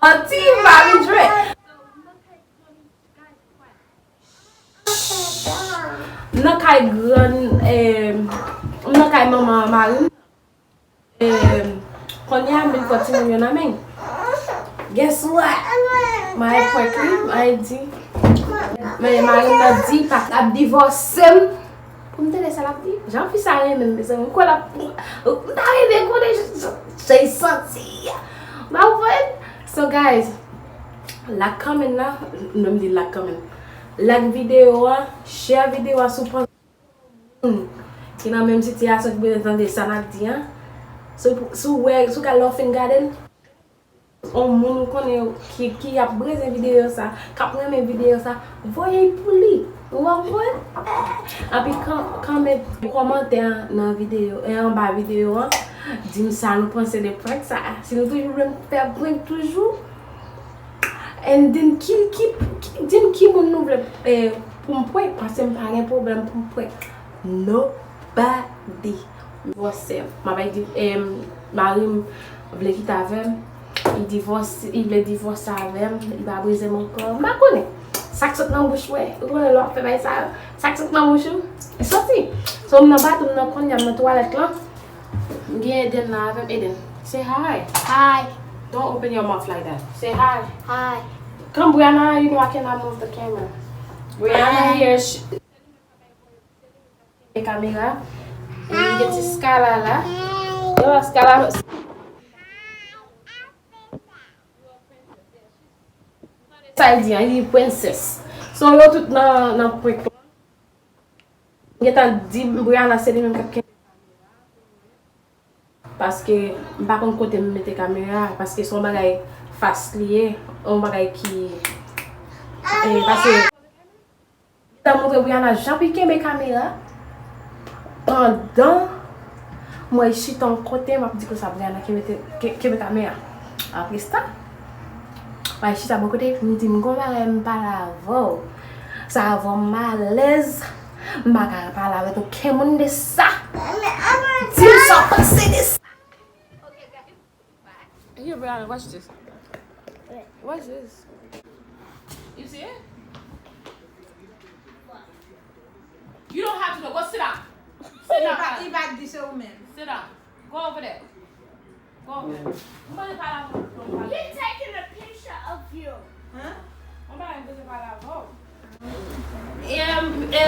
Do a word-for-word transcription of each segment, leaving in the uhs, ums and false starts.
Ti pa vin jwe. M nan kay grann, eh, m nan kay manman mari m. Eh, kounye a, m vin pran timoun yo nan men. Guess what? Mari prank li, mari di. Men mari m nan di, pa ap divòse m. Pou m tande sa l ap di. Jan fi sa renmen m, mezanmi. M kwè l ap, m ta renmen konnen jan, jan, jan l santi. Ba ou konprann? So, guys, like, comment la, non, m di like, comment. Like videyo a, share videyo a si w panse moun ki nan menm sitiyasyon ki bezwen tande sa n ap di an. Si w, si w wè, si w gade lè w fin gade l, yon moun ou konnen ki, ki ap bezwen videyo sa, k ap renmen videyo sa, voye l pou li. Ou konprann? Anpi kan, kòmantè nan videyo, e anba videyo an, di m sa nou panse de prank sa. Si nou toujou vle m fè prank toujou, and then ki, ki, ki, di m ki moun nou vle, eh, pou m prank, paske m pa gen pwoblèm pou m prank nobody. Divòse. M ap di, em, mari m vle kite avè m. Li divòse, li vle divòse avè m. Li pa bezwen m ankò. M pa konnen. Sa k sot nan bouch mwen. Ou konnen lè w ap fè bagay sa yo. Sa k sot nan bouch ou, li soti. So, m nan bato, m nan konnya, m nan twalèt lan. M gen Eden nan avè m. Eden, say hi. Hi. Don't open your mouth like that. Say hi. Hi. Come, Brianna, you know I cannot move the camera. Brianna here, she, e kamera. E li gen ti Skala la. Yo, Skala. Sa l di an, li princess. So, yo tout nan, nan prank lan. Gentan di Brianna se li menm k ap kenbe kamera. Paske m pa konn kote m mete kamera a, paske se yon bagay fas li ye, yon bagay ki, eh, paske Gentan montre Brianna jan pou l kenbe kamera. Pandan mwen chita yon kote, m ap di konsa, Brianna, kenbe te-, ke-, kenbe kamera. Apre sa, mwen chita bò kote, m di, m gon bagay m pale avè w. Sa avè w m alèz, m pa ka pale avèk okenn moun de sa. Di m sa w panse de sa. Here, Brianna, watch this. Watch this. You see it? You don't have to know. Go sit down. Sit down. Li pa, li pa di se ou menm. Sit down. Go over there. Go over there. Mwen pa la pou mwen pale. He taking a picture of you. Hein? Mwen pa la pou mwen pale avè w. E, e,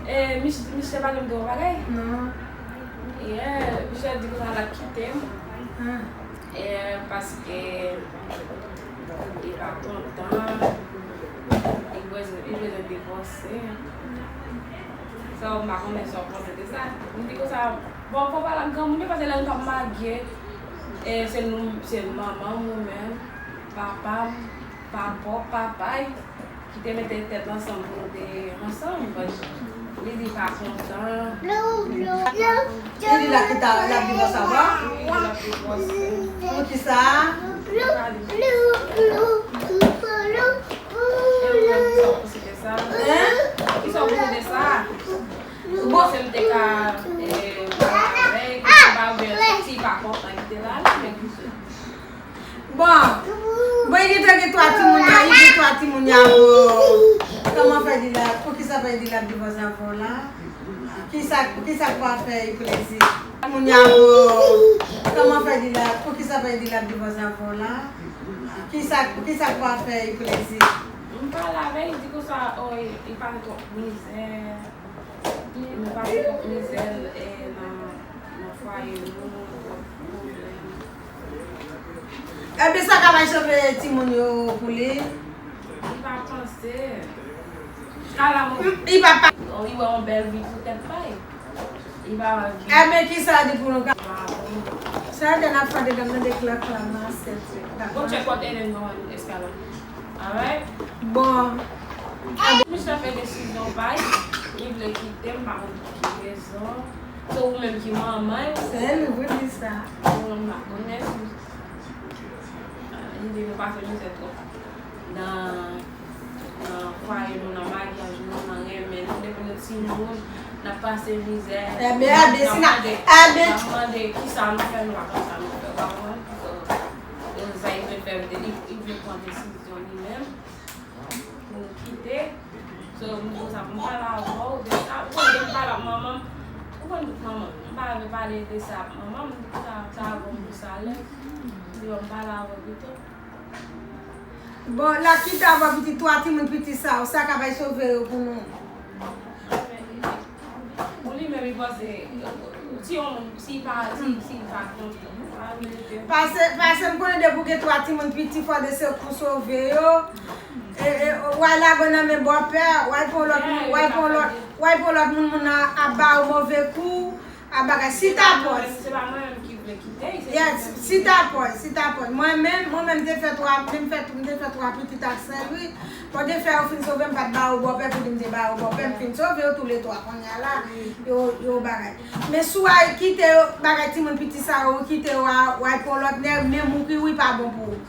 e, Mich-, Michel pa janm di yon bagay? Non. Yeah, Michel di konsa l ap kite m. Ah. E, paske li pa kontan. Li bezwen, li bezwen divòse. Sa, m pa konnen sa w panse de sa. M di konsa, bon, fò w pale ak granmoun yo, paske lè nou t ap marye, e, se nou, se manman m ou menm, papa m, papa w, papa y, ki te mete tèt ansanm pou nou te ansanm, but li di pa kontan. Li di la ki ta, l ap divòse avè w? Wi, l ap divòse. Poukisa? E ou menm, kisa w panse de sa? Hein? Kisa w panse de sa? Ou panse m te ka, eh, pale avè l, ki te ba oubyen si l pa kontan, ki te la, men ki se Bon, bon, li te gen twa timoun ya, li gen twa timoun ya, bon. Kòman fè li la? Poukisa fè li la divòse avè w la? Kisa, kisa k pa fè li plezi? Timoun ya, bon. Kòman fè li la? Poukisa fè li la divòse avè w la? Kisa, kisa k pa fè li plezi? M pale avè l, li di konsa, oh, li, li pale twòp mizè. Nou pase twòp mizè, e, nan, nan fwaye nou, twòp pwoblèm. Ebyen, sa ka bay sove timoun yo pou li? Li pa panse. Ala mwen. Li pa pa. Li wè yon bèl vi pou tèt pa l. Li pa wè vi. Ebyen, kisa di pou nou ka? Sa te n ap fè dedan nan de klak la, nan asyèt yo. Go check out Eden nan eskalon. Alright? Bon. Misye fè desizyon pa l, li vle kite m, pa konn pou ki rezon. Se ou menm ki manman l. Se li pou di sa. Bon, m pa konnen si, li di nou pase mizè twòp nan, nan fwaye nou, nan maryaj nou, nan renmen nou, depi nou timoun, n ap pase mizè. Ebyen, ebyen, si n ap, ebyen, n ap mande kisa nou fè, nou pa konn sa nou fè, w pa konprann? So, e sa ki fè m Avè w de sa, ou konn m pale ak manman m, ou konn manman m, m pa vle pale de sa ak manman m, sa, sa avè w pou sa lè, m di w m pale avè w pito. Bon, l ap kite avè pitit, twa timoun piti sa yo, sa ka bay sove yo pou nou. Pou li menm, li panse, si yon moun, si pa, si, si pa kontan, pa vle ke Pase, pase m konnen depi w gen twa timoun piti, fò de se pou sove yo. E, e, w al lage w nan men bòpè, w al pran lòt moun, w al pran lòt, w al pran lòt moun, moun nan ap ba w move kou, ap bagay. Si ta pòz. Se pa mwen menm ki vle kite, se Yes, si ta pòz, si ta pòz. Mwen menm, mwen menm, m te fè twa, m te fè, m te fè twa pitit ak Sen Lwi. Bon, te fè yo fin sove m, pa t ba yo bòpè, pou di m te ba yo bòpè, m fin sove yo toulètwa kounye a la, yo, yo bagay. Men si w al kite yo, bagay timoun piti sa yo, ou kite yo, a, w al pran lòt nèg, menm ou ki wi pa bon pou ou.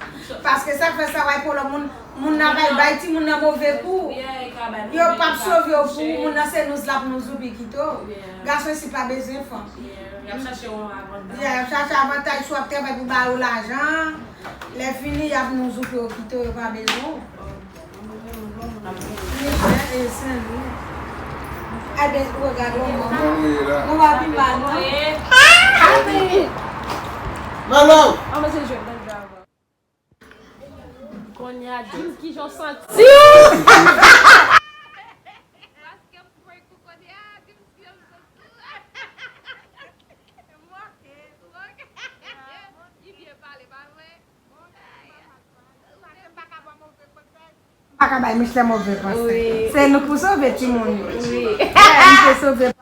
Paske sa k fè sa, w al pran lòt moun, moun nan pral bay timoun nan move kou. Yo p ap sove yo pou ou, moun nan se nouz l ap nouz ou pi kite w. Gason isi pa bezwen fanm. Y ap chache yon avantaj. Y ap chache avantaj, si w ap travay pou ba yo lajan, lè fini, y ap nouz ou pou yo kite w, yo pa bezwen w. Michel e Sen Lwi. Ebyen, regade yon moun. Mwen pa pi mal, non. Malo! An mwen se jwèt nan dra avan. Kounye a, di m kijan w santi w. Paske m prank ou kounye a, di m kijan w santi w. M oke. Ou oke? Li byen pale, pa vre? M pa ka bay Michel move panse. Wi. Se nou k pou sove timoun yo. Wi. Misye sove.